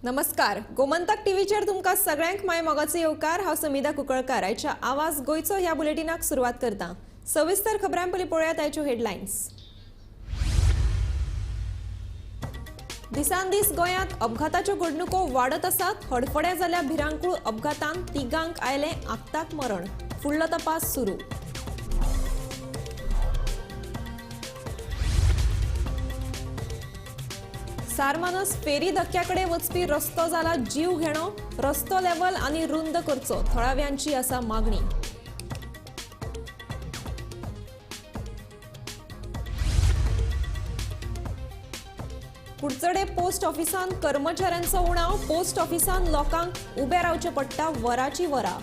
नमस्कार, गोमंतक टीव्हीचेर तुमकां सगळ्यांक my मोगाचो येवकार. हांव समिधा कुंकळकार. आयच्या आवाज गोंयचो ह्या बुलेटिनाक सुरवात करता. सविस्तर खबरां पयलीं पळोवया आयच्यो हेडलायन्स. दिसान दीस गोंयांत अपघाताच्यो घडणुको वाडत आसात. हडफड्या जाल्ल्या भिरांकूळ अपघातांत तिगांक आयलें आक्ताक मरण. फुडलो तपास सुरू. सारमानस फेरी धक्क्याकडे वचपी रस्तो जाला जीव घेणो. रस्तो लेवल आनी रुंद करचो, थळाव्यांची आसा मागणी. कुडचडे पोस्ट ऑफिसान कर्मचाऱ्यांचो उणाव. पोस्ट ऑफिसान लोकांक उबे रावचें पडटा वराची वरां.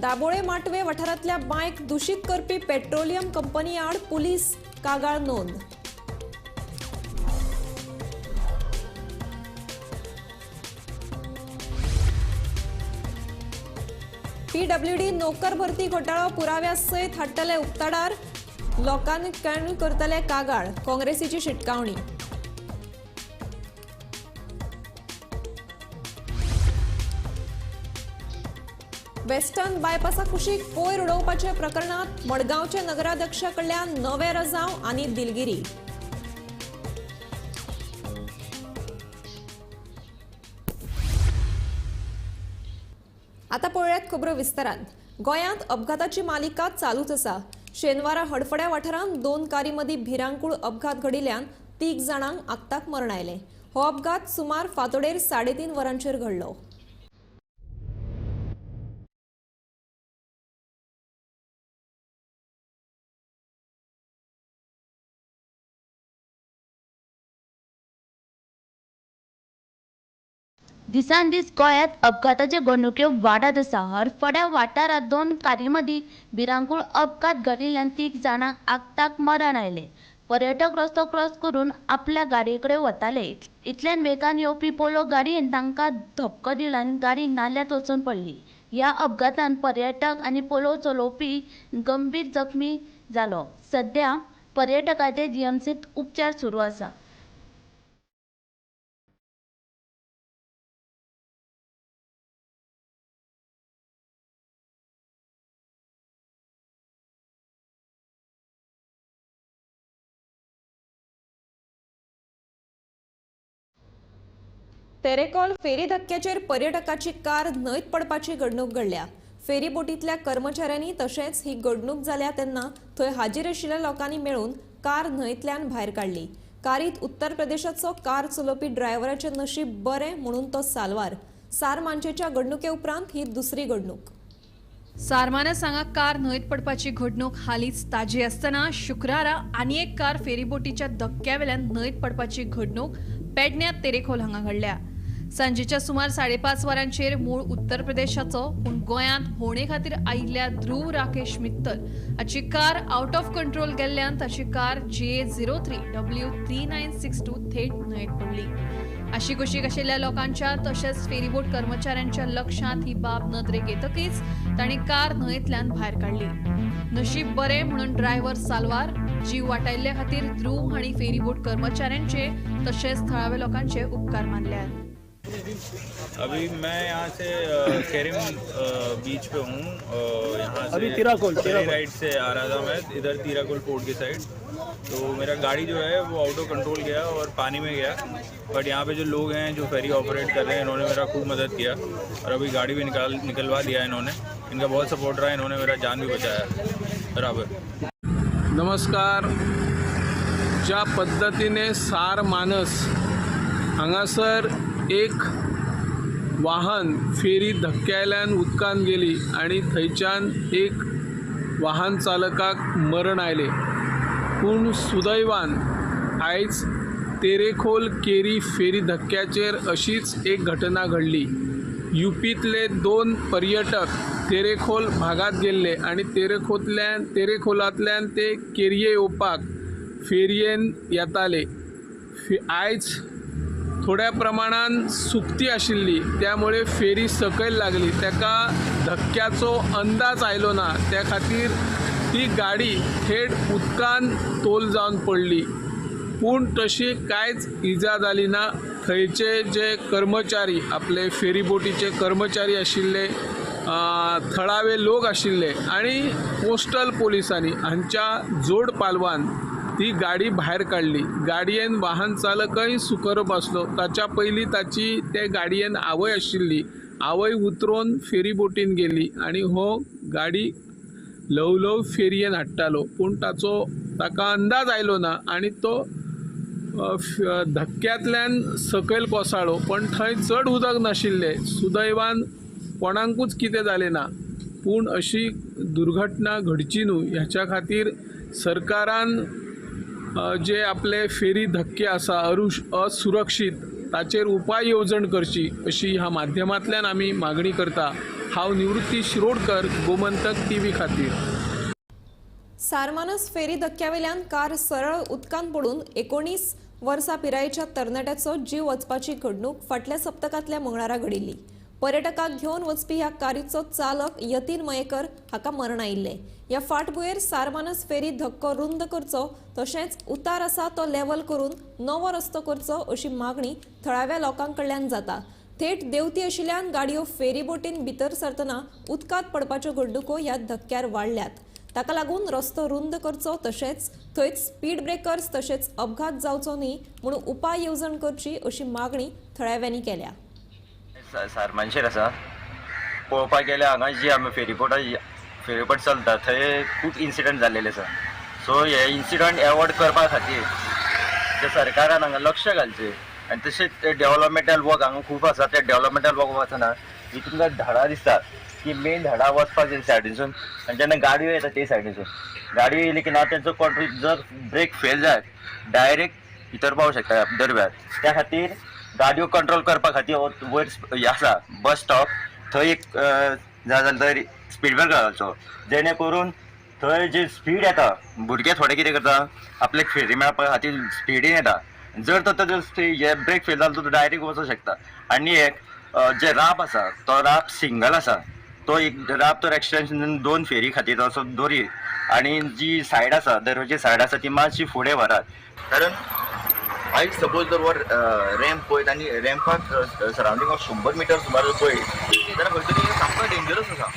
दाबोळे माटवे वाठारांतल्या बांयक दूषित करपी पेट्रोलियम कंपनी आड पुलीस कागाळ नोंद. पीडब्ल्यूडी नोकर भरती घोटाळो पुराव्या सयत हाडटले उक्ताडार. लोकांनी कण करतले कागाळ. काँग्रेसीची शिटकावणी. वेस्टर्न बायपासा कुशीक कोयर उडोवपाच्या प्रकरणात मडगांवच्या नगराध्यक्षा कडल्यान नवे रजांव आनी दिलगिरी. आता पळोवयात खबरो विस्तारान. गोंयांत अपघाताची मालिका चालूच आसा. शेनवारा हडफड्या वाठारांत दोन कारी मदीं भिरांकूळ अपघात घडिल्ल्यान 3 जाणांक आक्ताक मरण आयलें. हो अपघात सुमार फांतोडेर 3:30 वरांचेर घडलो. दिसान दीस गोंयांत अपघाताच्यो घडणुक्यो वाडत आसा. हडफड्या वाठारांत दोन कारी मदीं भिरांकूळ अपघात घडिल्ल्यान 3 जाणांक आक्ताक मरण आयलें. पर्यटक रस्तो क्रॉस करून आपल्या गाडये कडेन वताले. इतल्यान वेगान येवपी पोलो गाडयेन तांकां धपको दिलो आनी गाडी नाल्यांत वचून पडली. ह्या अपघातान पर्यटक आनी पोलो चलोवपी गंभीर जखमी जालो. सध्या पर्यटकाचेर जीएमसींत उपचार सुरू आसा. तेरेखोल फेरी धक्क्याचेर पर्यटकाची कार न्हंयत पडपाची घडणूक घडल्या. फेरीबोटींतल्या कर्मचाऱ्यांनी तशेंच ही घडणूक जाल्या तेन्ना थंय हाजीर आशिल्ल्या लोकांनी मेळून कार न्हंयतल्यान भायर काडली. कारीत उत्तर प्रदेशाचो कार चलोवपी ड्रायव्हराचें नशीब बरें म्हणून तो साल्वार. सारमानशेच्या घडणुके उपरांत ही दुसरी घडणूक. सारमानस हांगा कार न्हंयत पडपाची घडणूक हालींच ताजी आसतना शुक्रारा आनी एक कार फेरीबोटीच्या धक्क्या वेल्यान न्हंयत पडपाची घडणूक पेडण्यात तेरेखोल हांगा घडल्या. सांजेच्या सुमार 5:30 वरांचेर मूळ उत्तर प्रदेशाचो पूण गोंयांत भोंवणे खातीर आयिल्ल्या ध्रुव राकेश मित्तल हाची कार आउट ऑफ कंट्रोल गेल्ल्यान ताची कार GA 03 W 3962 थेट न्हंयत पडली. आशीकुशीक आशिल्ल्या लोकांच्या तशेंच फेरीबोट कर्मचाऱ्यांच्या लक्षांत ही बाब नदरेक येतकीच तांणी कार न्हंयतल्यान भायर काडली. नशीब बरें म्हणून ड्रायव्हर साल्वार. जीव वाटायल्ल्या खातीर ध्रुव हांणी फेरीबोट कर्मचाऱ्यांचे तशेंच थळाव्या लोकांचे उपकार मानल्यात. अभी मैं यहाँ से केरिम बीच पे हूँ. यहाँ से तिराकोल राइट से आ रहा था मैं, इधर तिराकोल पोर्ट की साइड. तो मेरा गाड़ी जो है वो आउट ऑफ कंट्रोल गया और पानी में गया. बट यहाँ पे जो लोग हैं जो फेरी ऑपरेट कर रहे हैं, इन्होंने मेरा खूब मदद किया और अभी गाड़ी भी निकलवा दिया इन्होंने. इनका बहुत सपोर्ट रहा, इन्होंने मेरा जान भी बचाया. बराबर. नमस्कार. ज्या पद्दतीने सारमानस हांगासर एक वाहन फेरी धक्क्यायल्यान उदकान गेली आनी थंयच्यान एक वाहन चालकाक मरण आयलें. पूण सुदैवान आयज तेरेखोल केरी फेरी धक्क्याचेर अशीच एक घटना घडली. युपींतले 2 पर्यटक तेरेखोल भागांत गेल्ले आनी तेरेखोलांतल्यान ते केरये येवपाक फेरयेन येताले. आयज थोड्या प्रमाणान सुकती आशिल्ली, त्यामुळे फेरी सकयल लागली. ताका धक्क्याचो अंदाज आयलो ना, त्या खातीर ती ती गाडी थेट उदकान तोल जावन पडली. पूण तशी कांयच इजा जाली ना. थंयचे जे कर्मचारी, आपले फेरीबोटीचे कर्मचारी आशिल्ले, थळावे लोक आशिल्ले आनी कोस्टल पोलिसांनी हांच्या जोड पालवान ती गाडी भायर काडली. गाडयेन वाहन चालकय सुखरूप आसलो. ताच्या पयलीं ताची ते गाडयेन आवय आशिल्ली. आवय उतरून फेरीबोटीन गेली आनी हो गाडी ल्हव ल्हव फेरयेन हाडटालो, पूण ताचो ताका अंदाज आयलो ना आनी तो धक्क्यांतल्यान सकयल कोसळ्ळो. पण थंय चड उदक नाशिल्लें. सुदैवान कोणाकूच कितें जालें ना. पूण अशी दुर्घटना घडची न्हू ह्याच्या खातीर सरकारान जे आपले फेरी धक्के आसा असुरक्षीत ताचेर उपाय येवजण करची अशी ह्या माध्यमांतल्यान आमी मागणी करता. हांव निवृत्ती शिरोडकर, गोमंतक टीव्ही खातीर. सारमानस फेरी धक्क्यावेल्यान कार सरळ उदकांत पडून 19 वर्सां पिरायेच्या तरणाट्याचो जीव वचपाची घडणूक फाटल्या सप्तकांतल्या मंगळारा घडिल्ली. पर्यटकाक घेवन वचपी ह्या कारीचो चालक यतीन मयेकर हाका मरण आयिल्लें. ह्या फाटभुंयेर सारमानस फेरी धक्को रुंद करचो तशेंच उतार आसा तो लेवल करून नवो रस्तो करचो अशी मागणी थळाव्या लोकां कडल्यान जाता. थेट देंवती आशिल्ल्यान गाडयो फेरीबोटीन भितर सरतना उदकांत पडपाच्यो घडणुको ह्या धक्क्यार वाडल्यात. ताका लागून रस्तो रुंद करचो तशेंच थंयच स्पीड ब्रेकर्स तशेंच अपघात जावचो न्ही म्हणून उपाय येवजण करची अशी मागणी थळाव्यांनी केल्या. सारमानशेर आसा. पळोवपाक गेल्यार हांगा जी आमी फेरीबोट चलता थंय खूब इन्सिडंट जाल्लेले आसा. सो हे इन्सिडंट एवॉयड करपा खातीर ते सरकारान हांगा लक्ष घालचें आनी तशेंच ते डेवलपमेंटल वर्क हांगा खूब आसा. ते डेवलपमेंटल वर्क वचना ही तुमकां झाडां दिसता की मेन झाडां वचपाक जाय सायडीनसून आनी जेन्ना गाडयो येता ते सायडीनसून गाडयो येयली की ना तेंचो कंट्रोल जर ब्रेक फेल जायत डायरेक्ट भितर पावूंक शकता दर्व्यार. त्या खातीर गाडयो कंट्रोल करपा खातीर वयर हे आसा बस स्टॉप, थंय एक जाय जाल्यार थंय स्पीड ब्रेकर घालचो जेणे करून थंय जी स्पीड येता भुरगे थोडे कितें करता आपल्याक फेरी मेळपा खातीर स्पिडीन येता. जर तर ताजो हे ब्रेक फेल जालो तो डायरेक्ट वचूंक शकता. आनी एक जे राप आसा तो राप सिंगल आसा, तो एक राप तर एक्सटेंशन दोन फेरी खातीर असो दोरी आनी जी सायड आसा दर्याची सायड आसा ती मातशी फुडें व्हरात. कारण आयज सपोज जर हो रॅम्प पळयत आनी रॅम्पाक सरावंडींग ऑफ 100 मिटर सुमार जर पळयत जाल्यार खंय तरी सामको डेंजरस आसा.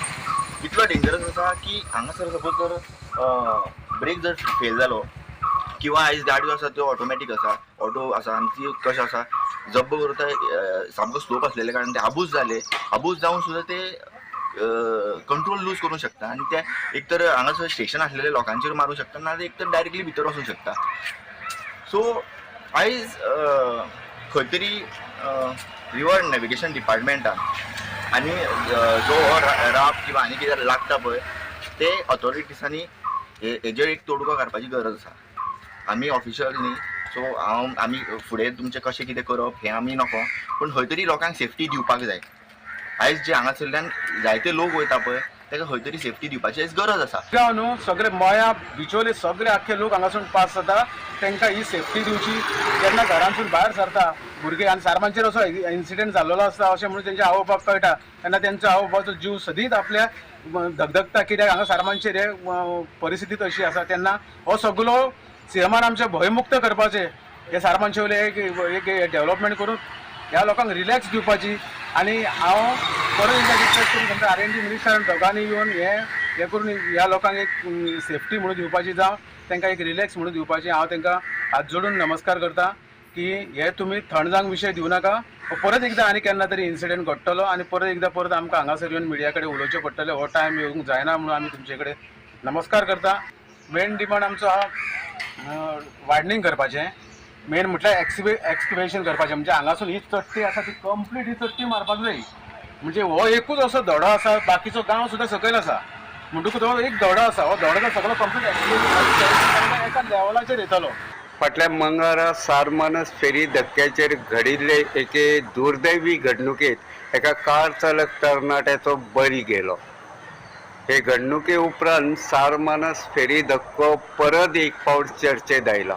इतलो डेंजरस आसा की हांगासर सपोज जर ब्रेक जर फेल जालो किंवा आयज गाडयो आसा त्यो ऑटोमॅटीक आसा, ऑटो आसा आनी ती कशें आसा जब्ब करून सामको स्लोप आसलेले कारण ते आबूज जाले, आबूज जावन सुद्दां ते कंट्रोल लूज करूंक शकता आनी ते एक तर हांगासर स्टेशन आसलेले लोकांचेर मारूंक शकता, नाजाल्यार एक तर डायरेक्टली भितर वचूंक शकता. सो आयज खंय तरी रिवर नॅविगेशन डिपार्टमेंटान आनी जो हो राप किंवा आनी कितें लागता पळय ते ऑथॉरिटीजांनी हेजेर एक तोडगो काडपाची गरज आसा. आमी ऑफिशियल न्ही, सो हांव आमी फुडें तुमचें कशें कितें करप हें आमी नको, पूण खंय तरी लोकांक सेफ्टी दिवपाक जाय. आयज जे हांगासरल्यान जायते लोक वयता पळय ताका खंय तरी सेफ्टी दिवपाची आयज गरज आसा. गांव न्हू सगळे मळ्या बिचोले सगळे आख्खे लोक हांगासून पास जाता, तांकां ही सेफ्टी दिवची. जेन्ना घरांसून भायर सरता भुरगे आनी सारमांचेर असो इन्सिडंट जाल्लो आसता अशें म्हणून तेंच्या आवय बापाक कळटा तेन्ना तेंचो आवय बापाचो जीव सदींच आपल्या धगधगता, कित्याक हांगा सारमांचेर हे परिस्थिती अशी आसा. तेन्ना हो सगलो सीएमान आमचे भंयमुक्त करपाचें, हे सारमांचे वयले एक डेवलपमेंट करून ह्या लोकांक रिलॅक्स दिवपाची. आनी हांव परत एकदां रिक्वेस्ट करून सांगता R&D मिनिस्टरान दोगांनी येवन हे करून ह्या लोकांक एक सेफ्टी म्हणून दिवपाची, जावं तांकां एक रिलॅक्स म्हणून दिवपाची. हांव तांकां हात जोडून नमस्कार करता की हे तुमी थंड जावंक विशय दिवं नाका, परत एकदां आनी केन्ना तरी इन्सिडंट घडटलो आनी परत एकदां परत आमकां हांगासर येवन मिडिया कडेन उलोवचें पडटलें. हो टायम येवंक जायना म्हणून आमी तुमचे कडेन नमस्कार करता. मेन डिमांड आमचो आहा वायडनींग करपाचें, मेन म्हटल्यार एक्सक्वेशन करपाचें. म्हणजे हांगासून ही चडटी आसा ती कंप्लीट ही चडटी मारपाक जाय. म्हणजे हो एकूच असो धडो आसा, बाकीचो गांव सुद्दां सकयल आसा, म्हणटकूच हो एक धडो आसा, हो धडो सगळो कंप्लीट एक्सक्वेशन एका लेवलाचेर येतलो. फाटल्या मंगळारा सारमानस फेरी धक्क्याचेर घडिल्ले एके दुर्दैवी घडणुकेत एका कार चालक तरणाट्याचो बळी गेलो. हे घडणुके उपरांत सारमानस फेरी धक्को परत एक फावट चर्चेत आयला.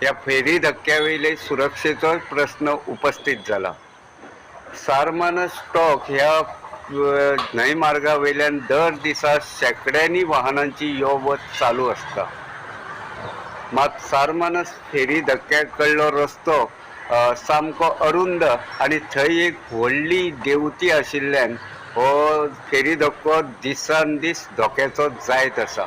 ह्या फेरी धक्क्यावयले सुरक्षेचोय प्रस्न उपस्थित जाला. सारमानस स्टॉक ह्या न्हंय मार्गा वयल्यान दर दिसा शेंकड्यांनी वाहनांची यो वच चालू आसता. मात सारमानस फेरी धक्क्या कडलो रस्तो सामको अरुंद आनी थंय एक व्हडली देवती आशिल्ल्यान हो फेरी धक्को दिसान दीस धोक्याचो जायत आसा.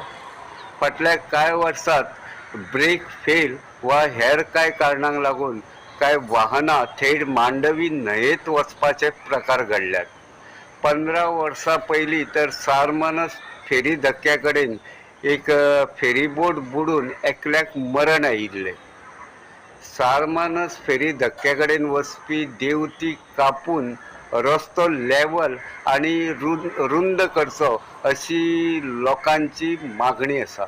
फाटल्या कांय वर्सांत ब्रेक फेल वा हेर कांय कारणांक लागून कांय वाहनां थेट मांडवी न्हंयेंत वचपाचे प्रकार घडल्यात. 15 वर्सां पयलीं तर सारमानस फेरी धक्क्या कडेन एक फेरीबोट बुडून एकल्याक मरण आयिल्लें. सारमानस फेरी धक्क्या कडेन वचपी देवती कापून रस्तो लेवल आनी रुंद करचो अशी लोकांची मागणी आसा.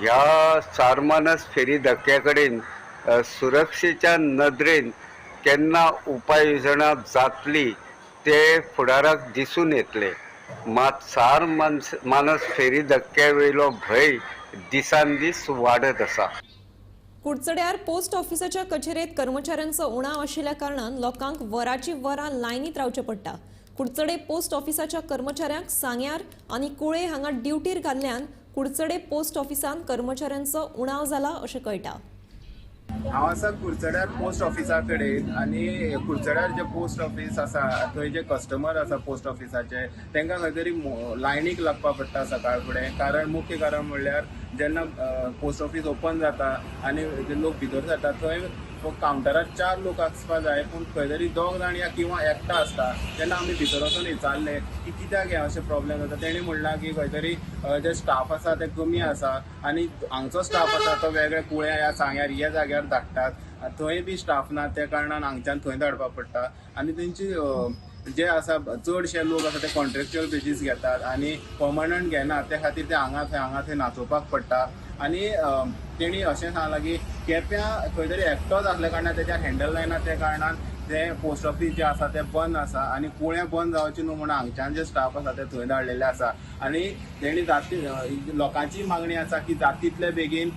ह्या सारमानस फेरी धक्क्या कडेन सुरक्षेच्या नदरेन केन्ना उपाय येवजणां जातली ते फुडाराक दिसून येतले. मात सारमानस फेरी धक्क्या वयलो भंय दिसान दीस वाडत आसा. कुडचड्यार पोस्ट ऑफिसाच्या कचेरेत कर्मचाऱ्यांचो उणाव आशिल्ल्या कारणान लोकांक वराची वरां लायनीत रावचें पडटा. कुडचडे पोस्ट ऑफिसाच्या कर्मचाऱ्यांक सांग्यार आनी कुळे हांगा ड्युटीर घाल्ल्यान कुडचडे पोस्ट ऑफिसान कर्मचाऱ्यांचो उणाव जाला अशें कळटा. हांव आसा कुडचड्यार पोस्ट ऑफिसा कडेन आनी कुडचड्यार जे पोस्ट ऑफिस आसा थंय जे कस्टमर आसा पोस्ट ऑफिसाचे तांकां खंय तरी लायनीक लागपाक पडटा सकाळ फुडें. कारण मुख्य कारण म्हणल्यार जेन्ना पोस्ट ऑफिस ओपन जाता आनी जे लोक भितर सरता थंय कावंटरार 4 लोक आसपा जाय, पूण खंय तरी 2 जाण या किंवा एकटा आसता. तेन्ना आमी भितर वचून विचारलें की कित्याक हें अशें प्रॉब्लेम जाता, तेणी म्हणलां की खंय तरी जे स्टाफ आसा ते कमी आसा आनी हांगचो स्टाफ आसा तो वेगळे कुळ्या या सांग्यार ह्या जाग्यार धाडटात, थंय बी स्टाफ ना त्या कारणान हांगच्यान थंय धाडपाक पडटा. आनी तेंची जे आसा चडशे लोक आसा ते कॉन्ट्रॅक्च्युअल बेजीस घेतात आनी पर्मनंट घेना, त्या खातीर ते हांगा थंय नाचोवपाक पडटा. आनी तेणी अशें सांगलां की केप्यां खंय तरी एकटोच आसल्या कारणान तेच्यान हँडल जायना, त्या कारणान ते पोस्ट ऑफिस जे आसा ते बंद आसा आनी कुळें बंद जावचें न्हू म्हणून हांगच्यान जे स्टाफ आसा ते थंय धाडलेले आसा. आनी तेणी जाती लोकांची मागणी आसा की जातीतले बेगीन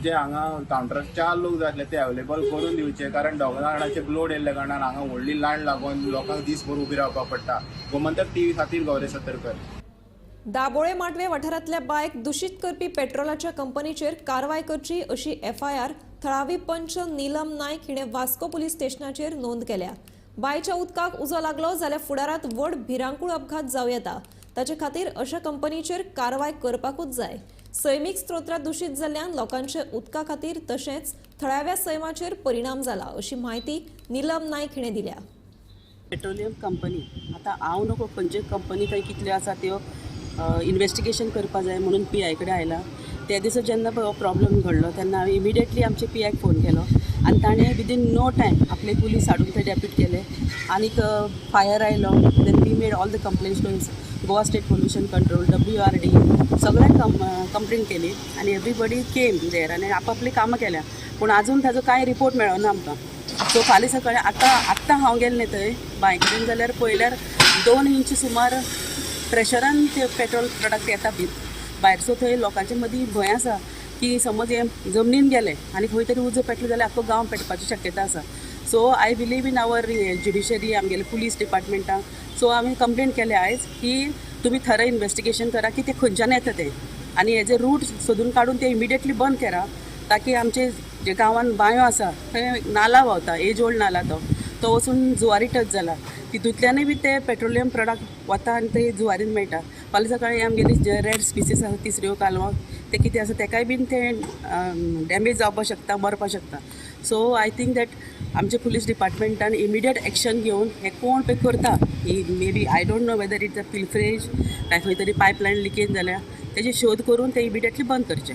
जे हांगा कावंटरार 4 लोक जाय आसले ते अवेलेबल करून दिवचे, कारण 2 जाणांचे लोड येयल्ल्या कारणान हांगा व्हडली लायन लागून लोकांक दीसभर उबी रावपाक पडटा. गोमंतक टीव्ही खातीर गौरेश सतरकर. दाबोळे माटवे वाठारांतल्या बायक दूषित करपी पेट्रोलाच्या कंपनीचेर कारवाय करची अशी एफआयआर थळावी पंच नीलम नायक हिणे वास्को पुलीस स्टेशनाचेर नोंद केल्या. बायच्या उदकाक उजो लागलो जाल्यार फुडारांत व्हड भिरांकूळ अपघात जावं येता, ताचे खातीर अशा कंपनीचेर कारवाय करपाकूच जाय. सैमीक स्त्रोत्रां दूषित जाल्ल्यान लोकांचे उदका खातीर तशेंच थळाव्या सैमाचेर परिणाम जाला अशी म्हायती नीलम नायक हिणे दिल्या. पेट्रोलियम कंपनी आतां हांव नको खंयचे कंपनी थंय कितल्यो आसा त्यो इन्वेस्टिगेशन करपा जाय म्हणून पी I कडेन आयला. त्या दिसा जेन्ना पळय हो प्रॉब्लम घडलो तेन्ना हांवें इमिडिएटली आमचे पी आयक फोन केलो आनी ताणें विदीन नो टायम आपले पुलीस हाडून थंय डेप्यूट केले आनीक फायर आयलो. Then we made all the complaints to Goa state pollution control, WRD सगळ्यांक कंप्लेन केली आनी एवरीबडी केम there आनी आपापली कामां केल्या. पूण आजून ताजो कांय रिपोर्ट मेळना आमकां. सो फाल्यां सकाळीं आतां हांव गेलें न्ही थंय बांय कडेन जाल्यार पळयल्यार 2 इंच सुमार प्रेशरान ते पेट्रोल प्रोडक्ट येता भायर. सो थंय लोकांच्या मदीं भंय आसा की समज हें जमनीन गेलें आनी खंय तरी उजो पेटलो जाल्यार आख्खो गांव पेटपाची शक्यता आसा. So I believe in our judiciary, आमगेले पुलीस डिपार्टमेंटाक. सो आमी कंप्लेन केले आयज की तुमी थरो इन्वेस्टिगेशन करा की तें खंयच्यान येता तें आनी हेजे रूट सोदून काडून ते इमिडिएटली बंद करा, ताकी आमचे जे गांवान बांयो आसा थंय नाला व्हांवता, एज ओल्ड नाला, तो वचून जुवारी टच जाला, तितूंतल्यानूय बी ते पेट्रोलियम प्रोडक्ट वता आनी ते जुवारीन मेळटा. फाल्यां सकाळीं आमगेली जे रेड स्पिसीस आसा तिसऱ्यो कालवां ते कितें आसा तेकाय बीन ते डॅमेज जावपाक शकता, मरपाक शकता. सो I think that आमचे पुलीस डिपार्टमेंटान इमिडिएट एक्शन घेवन हें कोण पळय करता, ही maybe I don't know whether it's a pilferage काय खंय तरी पायपलायन लिकेज जाल्या, तेजे शोध करून ते इमिडिएटली बंद करचें.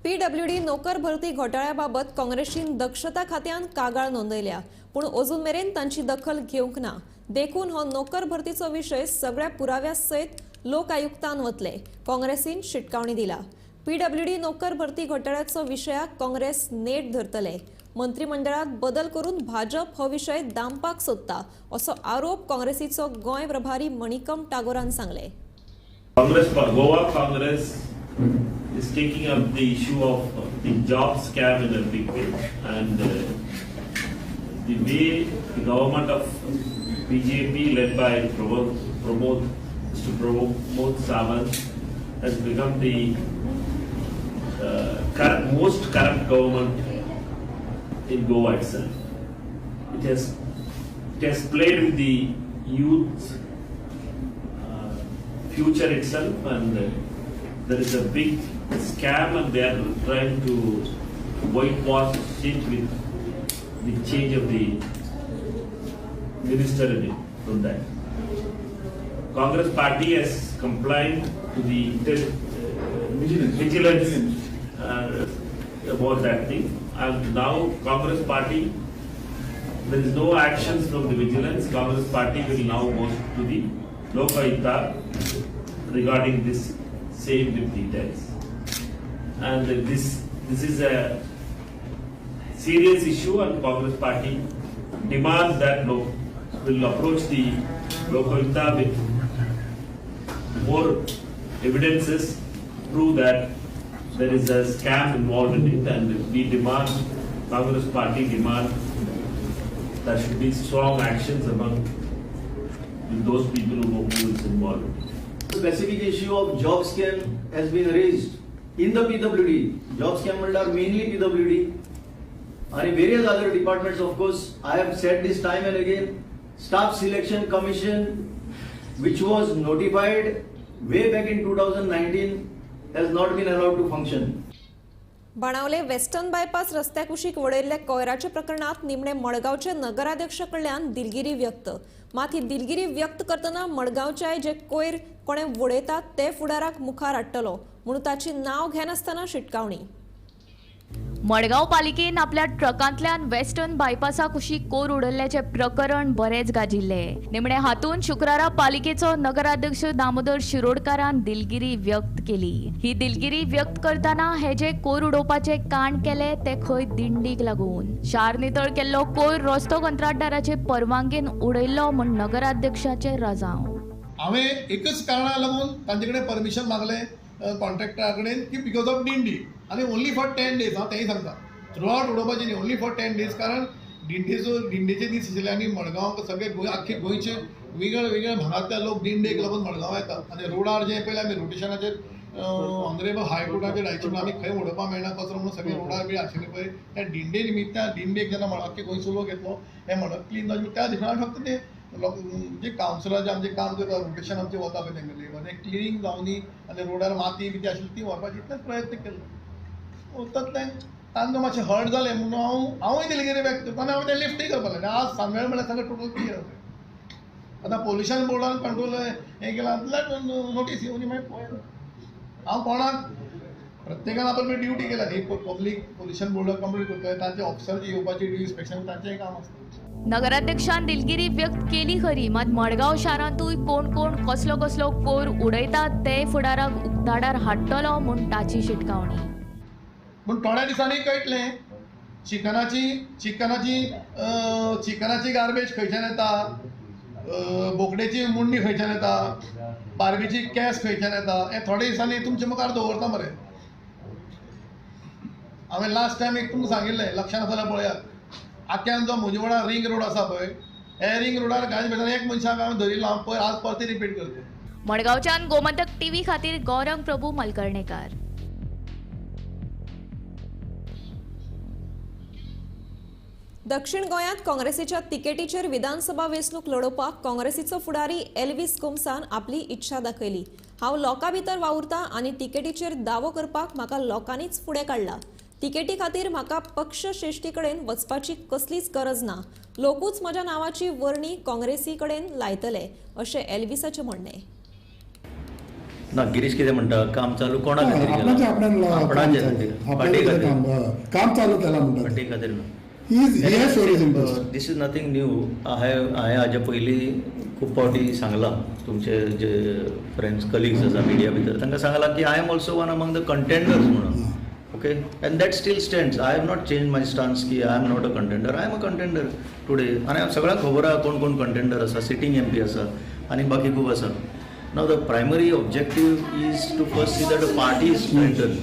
पीडब्ल्यूडी नोकर भरती घोटाळ्याबाबत काँग्रेसीन दक्षता खात्यान कागाळ नोंदयल्या, पूण अजून मेरेन तांची दखल घेवंक ना. देखून हो नोकर भरतीचो विशय सगळ्या पुराव्या सयत लोक आयुक्तान वतले, काँग्रेसीन शिटकावणी दिला. पीडब्ल्यूडी नोकर भरती घोटाळ्याचो विशयाक काँग्रेस नेट धरतले. मंत्रिमंडळात बदल करून भाजप हो विशय दामपाक सोदता असो आरोप काँग्रेसीचो गोंय प्रभारी मणिकम टागोरान सांगले. Goa Congress is taking up the issue of the job scam in a big way, and the way the government of BJP led by Pramod, Mr. Pramod Sawant has become the most corrupt government in Goa itself. It has played with the youth future itself, and there is a big scam, and they are trying to whitewash it with the change of the minister in it from that. Congress party has complained to the vigilance about that thing, and now Congress party, there is no actions from the vigilance. Congress party will now go to the Lokayukta regarding this same with details. And this is a serious issue, and Congress party demands that will approach the Lokayukta with more evidences, prove that there is a scam involved in it, and we demand, Congress party demand, there should be strong actions among those people who is involved. Specific issue of job scam has been raised in the PWD. Job scam म्हणल्यार mainly PWD आणि various other departments. Of course, I have said this time and again, Staff Selection Commission, which was notified way back in 2019, has not been allowed to function. Benaulim western bypass रस्त्या कुशीक वडयल्ल्या कोयराच्या प्रकरणात निमणे मडगांवचे नगराध्यक्ष कडल्यान दिलगिरी व्यक्त. मात ही दिलगिरी व्यक्त करतना मडगांवच्या जे कोयर कोणे वडयतात ते फुडाराक मुखार हाडटलो म्हणून ताची नांव घेनासतना शिटकावणी. मडगांव पालिकेन आपल्या ट्रकांतल्यान वेस्टर्न बायपासा कुशीक कोर उडयल्ल्याचें प्रकरण बरेंच गाजिल्लें. निमणे हातूंत शुक्रारा पालिकेचो नगराध्यक्ष दामोदर शिरोडकारान दिलगिरी व्यक्त केली. ही दिलगिरी व्यक्त करतना हे जे कोर उडोवपाचें कांड केलें तें खंय दिंडीक लागून शार नितळ केल्लो कोयर रस्तो कंत्राटदाराचे परवानगेन उडयल्लो म्हूण नगराध्यक्षाचें रजांव. हांवें एकच कारणाक लागून तांचे कडेन परमिशन मागलें कॉन्ट्रॅक्टरा कडेन की because of दिंडी आनी ओन्ली फॉर 10 डेज. हांव तेंय सांगता, थ्रू आवट उडोवपाचें न्ही, ओन्ली फॉर 10 डेज, कारण दिंडेचो दिंडेचे दीस आशिल्ले आनी मडगांव सगळे गोंय, आख्खे गोंयचे विंगड विंगड भागांतले लोक दिंडेक लागून मडगांव येतात आनी रोडार जे पयले आमी रोटेशनाचेर ऑनरेबल हायकोर्टाचे डायरेक्शन आमी खंय उडोवपाक मेळना कचरो म्हणून सगळे रोडार बी आशिल्ले पळय, त्या दिंडे निमित्तान दिंडेक जेन्ना आख्खे गोंयचो लोक येतलो, हें मडक क्लीन जावचें. त्या दिसा फक्त ते लोक जे कावन्सिलर जे आमचें काम करता, रोटेशन आमचें वता पळय तेंगेलें, तें क्लिनींग जावनी आनी रोडार माती बिती आशिल्ली ती व्हरपाची इतलेच प्रयत्न केल्लो. तातूंतल्यान तांकां मातशें हर्ट जालें म्हणून हांवूय दिलगिरी व्यक्त करता आनी हांवें तें लिफ्टूय करपाक लागलें. आज सांजवेळ म्हळ्यार सगळें टोटल क्लियर आसा. आतां पोल्युशन बोर्डान कंट्रोल हें केलां जाल्यार नोटीस येवनी, मागीर पळोवया. हांव कोणाक प्रत्येकान आपली ड्युटी केल्या न्ही, पब्लीक पोल्युशन बोर्डाक कंप्लेन करतले, तांचे ऑफिसर येवपाची इन्स्पेक्शन तांचेंय काम आसता. नगराध्यक्षान दिलगिरी व्यक्त केली खरी, मात मडगांव शारांतूय कोण कोण कसलो कसलो कोयर उडयतात ते फुडाराक उक्ताडार हाडटलो म्हूण ताची शिटकावणी. पूण थोड्या दिसांनी कळटलें चिकनाची गार्बेज खंयच्यान येता, बोकडेची मुंडी खंयच्यान येता, बार्बीची केंस खंयच्यान येता, हें थोड्या दिसांनी तुमचे मुखार दवरता मरे. हांवें लास्ट टायम एक तुमकां सांगिल्लें, लक्षान आसा जाल्यार पळयात, आक्यान जो म्हजे वांगडा रिंग रोड आसा पळय, हे रिंग रोडार गायज भितर एक मनशाक हांवें धरिल्लो. हांव पयर आज परतें रिपीट करता. मडगांवच्यान गोमंतक टीव्ही खातीर गौरंग प्रभू मलकर्णेकार. दक्षिण गोंयांत काँग्रेसीच्या तिकेटीचेर विधानसभा वेंचणूक लढोवपाक काँग्रेसीचो फुडारी एल्वीस गोम्सान आपली इच्छा दाखयली. हांव लोकां भितर वावुरता आनी तिकेटीचेर दावो करपाक म्हाका लोकांनीच फुडें काडला. तिकेटी खातीर म्हाका पक्ष श्रेश्ठी कडेन वचपाची कसलीच गरज ना. लोकूच म्हज्या नांवाची वर्णी काँग्रेसी कडेन लायतले अशें एल्विसाचें म्हणणें. ना, गिरीश कितें म्हणटा, काम चालू कोणा खातीर? आपणाचे आपणान आपणाचे आपणाचे काम काम चालू केलां म्हणटा. पार्टी खातीर ना. He has shown his interest. This is nothing new. हांवें हाजे पयलीं खूब फावटी सांगलां, तुमचे जे फ्रेंड्स कलिग्स आसा मिडिया भितर तांकां सांगलां की I am also one among the contenders म्हणून, okay, and that still stands. I have not change my stance की I am not a contender. I am a contender today आनी सगळ्यांक खबर आहा कोण कोण कंटेंडर आसा. सिटींग एमपी आसा आनी बाकी खूब आसा. Now the primary objective is to first see that a party is strengthen.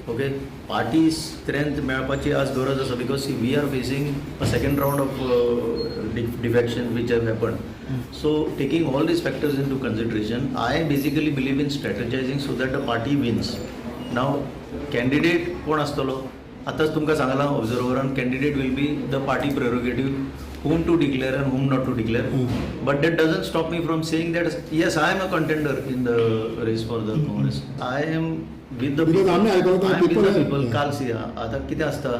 Okay, party strength मेळपाची आज गरज आसा, because see, we are facing a second round of defection which have happen. So taking all these factors into consideration, I basically believe in strategizing so that the party wins. Now candidate कोण आसतलो, आतांच तुमकां सांगलां ऑब्जर्वरान, candidate will be the party prerogative, whom to declare and whom not to declare. But that doesn't stop me from saying that yes, I am a contender in the race for the Congress. I am with the Because people. आमी आयकलां I am with people the people. काल C, आतां कितें आसता,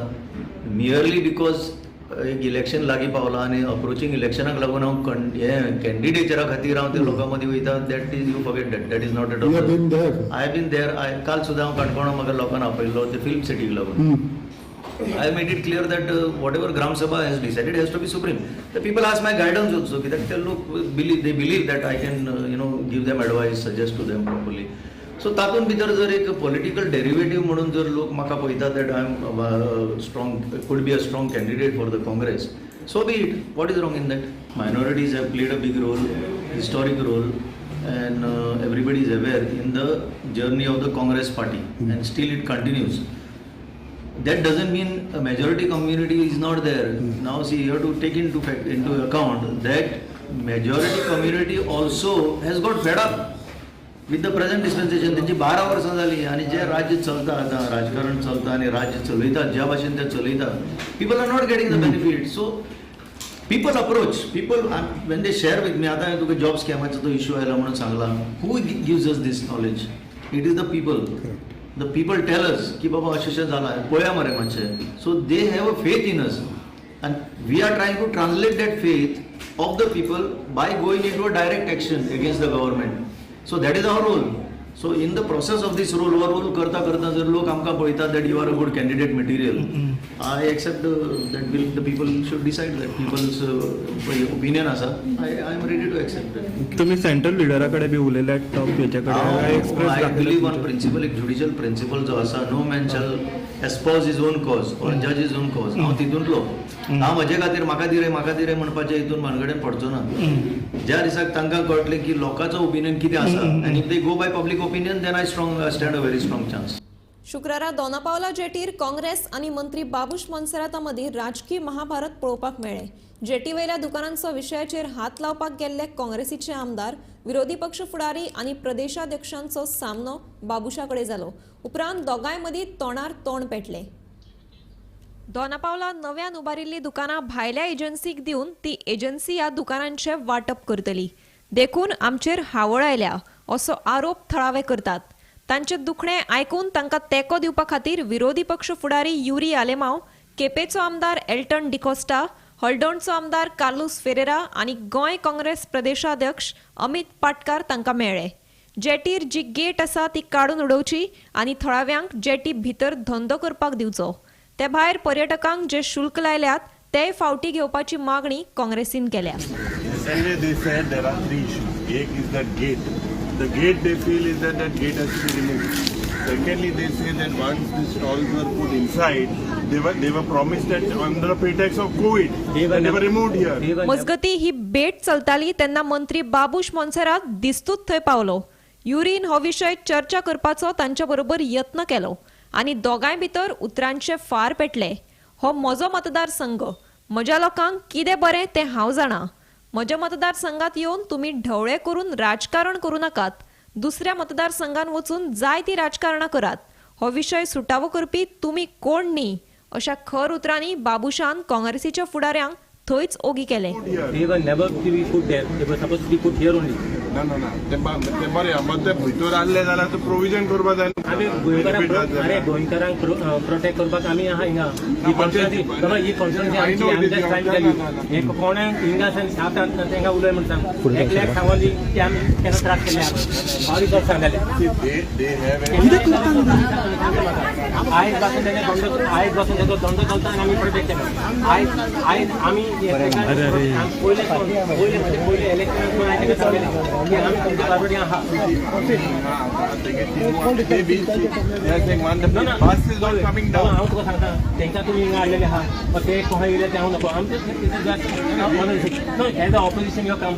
merely because एक election लागीं पावलां आनी अप्रोचींग इलेक्शनाक लागून हांव हें कॅन्डिडेचरा खातीर हांव त्या लोकां मदीं वयता, that is, you forget that, that is not at You have all. Been there. I been there. I काल सुद्दां हांव काणकोणा, म्हाका लोकांना आपयल्लो ते फिल्म सिटीक लागून. I made it clear that whatever Gram Sabha has decided has to be supreme. The people ask my guidance also, कित्याक ते लोक believe, they believe that I can give them advice, suggest to them properly. So तातूंत भितर जर एक political derivative म्हणून जर लोक म्हाका पळयतात that I am strong, could be a strong candidate for the Congress, so be it. What is wrong in that? Minorities have played a big role, historic role, and everybody is aware in the journey of the Congress party, and still it continues. That doesn't mean a majority community is not there. Now see, you have to take into account that majority community also has got fed up with the present dispensation. त्यांची 12 वर्सां जाली आनी जे राज्य चलता, आतां राजकारण चलता आनी राज्य चलयता ज्या भाशेन ते चलयता, people are not getting the benefit. So people approach people when they share with me. आतां हांवें तुका जॉब स्कॅमाचो तो इशू आयला म्हणून सांगला. Who gives us this knowledge? It is the people. The people tell us की बाबा, अशें अशें जालां, पळया मरे मातशें. So they have a faith in us and we are trying to translate that faith of the people by going into a direct action against the government. So that is our role. So in the process of this role, हो role करता करता जर लोक आमकां पळयतात that you are a good candidate material, I accept that. Will the people should decide that. People's opinion आसा, I am ready to accept that. तुम्ही central लिडरा कडेन बी उलयल्यात, टॉप हेचे कडेन express? I believe on principle. एक judicial principal जो आसा, no man shall espouse his own cause or judge his own cause. हांव तितूंतलो, हांव म्हजे खातीर म्हाका दी रे, म्हाका दी रे म्हणपाचें हितून भानगडेन पडचो ना. ज्या दिसाक तांकां कळटलें की लोकांचो ओपिनियन कितें आसा, आनी if they go by public opinion, then I strong stand a very strong chance. शुक्रारा दोनापावला जेटीर काँग्रेस आनी मंत्री बाबूश मोन्सेराता मदीं राजकी महाभारत पळोवपाक मेळ्ळें. जेटीवयल्या दुकानांचो विशयाचेर हात लावपाक गेल्ले काँग्रेसीचे आमदार, विरोधी पक्ष फुडारी आनी प्रदेशाध्यक्षांचो सामनो बाबुशा कडेन जालो. उपरांत दोगांय मदीं तोंडार तोंड पेटलें. दोनापावला नव्यान उबारिल्लीं दुकानां भायल्या एजन्सीक दिवन ती एजन्सी ह्या दुकानांचें वांटप करतली, देखून आमचेर हावळ आयल्या असो आरोप थळावे करतात. तांचे दुखणें आयकून तांकां तेंको दिवपा खातीर विरोधी पक्ष फुडारी युरी आलेमाव, केपेचो आमदार एल्टन डिकोस्टा, हळदोणचो आमदार कार्लूस फेरेरा आनी गोंय काँग्रेस प्रदेशाध्यक्ष अमित पाटकार तांकां मेळ्ळे. जेटीर जी गेट आसा ती काडून उडोवची आनी थळाव्यांक जेटी भितर धंदो करपाक दिवचो, ते भायर पर्यटकांक जे शुल्क लायल्यात तेय फावटी घेवपाची मागणी काँग्रेसीन केल्या. Anyway, they said there are three issues. एक is that gate. The gate, they feel is that that gate has to be removed. Secondly, they say that once the stalls were put inside, they were promised that under the pretext of COVID, they were removed here. मजगती, ही भेट चलताली तेन्ना मंत्री बाबूश मोन्सेरात दिस्तूच थंय पावलो. Urine हो विशय चर्चा करपाचो तांच्या बरोबर यत्न केलो आनी दोगांय भितर उतरांचे फार पेटले. हो म्हजो मतदारसंघ, म्हज्या लोकांक कितें बरें तें हांव जाणा. म्हज्या मतदारसंघात येवन तुमी ढवळे करून राजकारण करूं नाकात. दुसऱ्या मतदारसंघात वचून जाय ती राजकारणां करात. हो विशय सुटावो करपी तुमी कोण न्ही, अशा खर उतरांनी बाबूशान काँग्रेसीच्या फुडाऱ्यांक थंयच ओगी केले. They were never to be put there. They were supposed to be put here only. ना ना ना, ते बरें, बट ते भितर आहले जाल्यार ते प्रोविजन करपा जाय. आमी गोंयकारांक, अरे, गोंयकारांक प्रोटेक्ट करपाक आमी आहा हिंगा. ही कॉन्स्टिट्युन्सी, बाबा, ही कॉन्स्टिट्युन्सी आमची. आमी जस्ट ट्राय टू हे कोणाक हिंगा सात तांकां उलय म्हण सांग. एकल्याक सांगोली की आमी केन्ना त्रास केले, हांव विचार सांगले. They have आयज पासून तेणे धंदो, आयज पासून तेजो धंदो चलता आनी आमी प्रोटेक्ट केलो. आयज आयज आमी पयले पयले पयले इलेक्शन ताका सांगलें की आमी तुमच्या बरोबर आहा. They are saying one, the bus is not coming down. हांव तुका सांगता, तेंकां तुमी हिंगा हाडलेले आहा, पण ते कोहा येयले ते हांव नको. आमचे just as a opposition your come.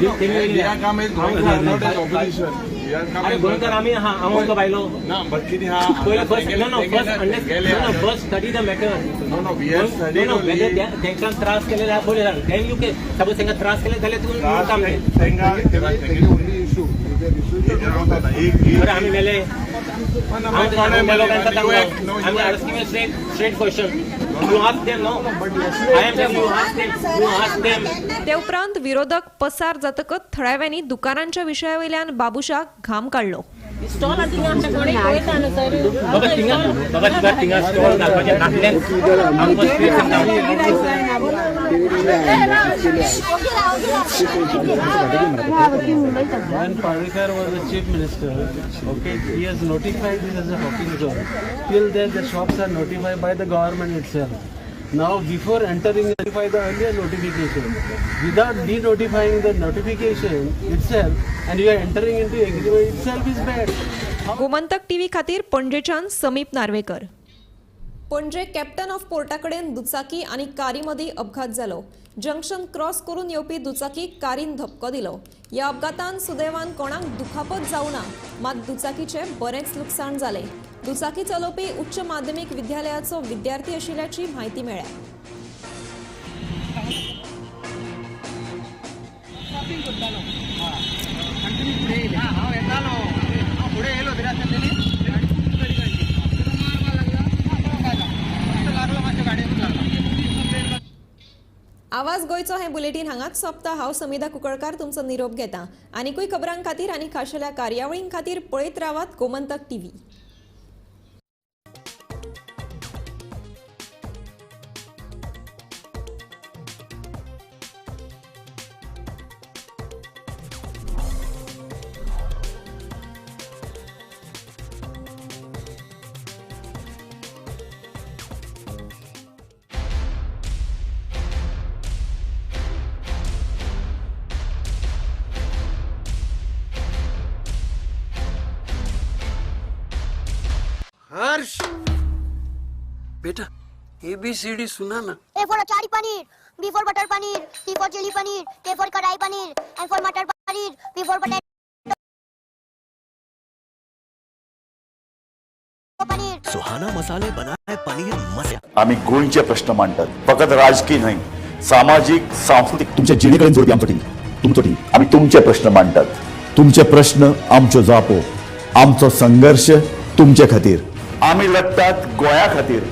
Their come is going to not as opposition. अरे गोंयकार आमी आहा, हांव तुका भायलो. ना, बट कितें आहा, पयलीं first, no, first no, first study the matter. No, we have studied no, only. तेंकां त्रास केले जाल्यार पळय, then you can suppose तेंकां त्रास केले जाल्यार तूं काम. बरें, आमी मेले, आमी asking straight question. You ask them, no? I am telling you, ask them. You ask them. ते उपरांत विरोधक पसार जातकच थळाव्यांनी दुकानांच्या विशयावयल्यान बाबुशाक घाम काडलो. बाबा थिंगा, बाबा तुका थिंगा स्टॉल घालपाचें नासल्यान आमकां straight सांगता. When Parrikar was the chief minister, okay, he has notified this as a hawking zone. Till then, the shops are notified by the government itself. Now, before entering, notify the earlier notification. Without de-notifying the notification itself, and you are entering into agreement itself is bad. Gomantak TV खातीर पणजेच्यान समीप Narvekar. Panaji captain of पोर्टा कडेन दुचाकी आनी कारी मदीं अपघात जालो. जंक्शन क्रॉस करून येवपी दुचाकी कारीन धपको दिलो. ह्या अपघातान सुदैवान कोणाक दुखापत जावं ना, मात दुचाकीचें बरेंच लुकसाण जालें. दुचाकी चलोवपी उच्च माध्यमीक विद्यालयाचो विद्यार्थी आशिल्ल्याची म्हायती मेळ्ळ्या. आवाज गोंयचो हें बुलेटीन हांगाच सोंपता. हांव समिधा कुंकळकार तुमचो निरोप घेता. आनीकूय खबरां खातीर आनी खाशेल्या कार्यावळीं खातीर पळयत रावात गोमंतक टीव्ही. हर्ष बेटा, ABCD सुना ना. A for achari paneer, B for butter paneer, C for chilli paneer, K for kadai paneer, M for matar paneer, P for potato paneer. Suhana मसाले बनाए पनीर मजा. आम्ही गोंयचे प्रश्न मांडतात, फकत राजकीय न्हय, सामाजीक, सांस्कृतिक. तुमच्या जिणेकडेन जोडपी आमचो टीम, तुमचो टीम. आम्ही तुमचे प्रश्न मांडतात. तुमचे प्रश्न आमच्यो जापो, आमचो संघर्श तुमचे खातीर. आम्ही लढतात गोंया खातीर.